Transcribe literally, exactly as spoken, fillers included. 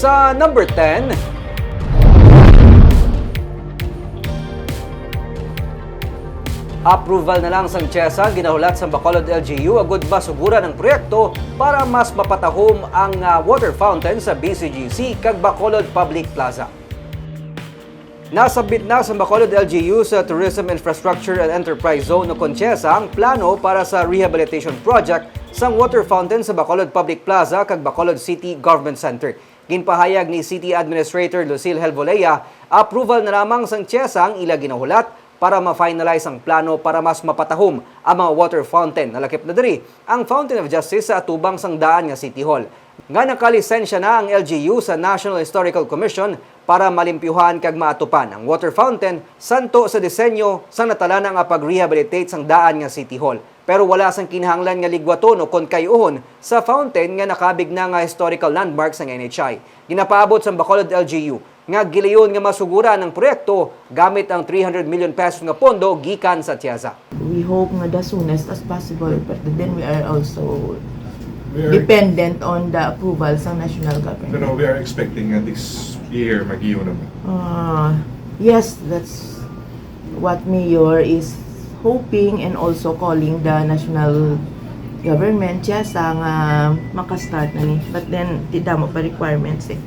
Sa number ten, approval na lang sang CHESA ginahulat sang Bacolod L G U agud masuguran ang proyekto para mas mapatahom ang, ah, water fountain sa B C G C kag Bacolod Public Plaza. Nasabit na sa Bacolod L G U sa Tourism Infrastructure and Enterprise Zone o kon CHESA ang plano para sa rehabilitation project sang water fountain sa Bacolod Public Plaza kag Bacolod City Government Center. Ginpahayag ni City Administrator Lucille Helvolea, approval na lamang sang CHESA ang ila ginahulat para ma-finalize ang plano para mas mapatahom ang mga water fountain. Nalakip na diri ang Fountain of Justice sa atubang sang daan nga City Hall. Nga nakalisensya na ang L G U sa National Historical Commission para malimpyuhan kag maatupan ang water fountain santo sa disenyo sang natalana nga pag-rehabilitate sang daan nga City Hall. Pero wala sang kinahanglan nga ligwaton o kon kay-uhon sa fountain nga nakabig na nga historical landmark sang N H I. Ginapaabot sang Bacolod L G U nga gilayon nga masuguran ang proyekto gamit ang three hundred million pesos nga pondo gikan sa CHESA. We hope nga the soonest as possible, but then we are also We are- dependent on the approval sa national government. Pero we are expecting nga this year, mag-iyo naman. Uh, yes, that's what Mayor is hoping and also calling the national government, CHESA, nga maka-start na ni. But then, di damo pa requirements eh.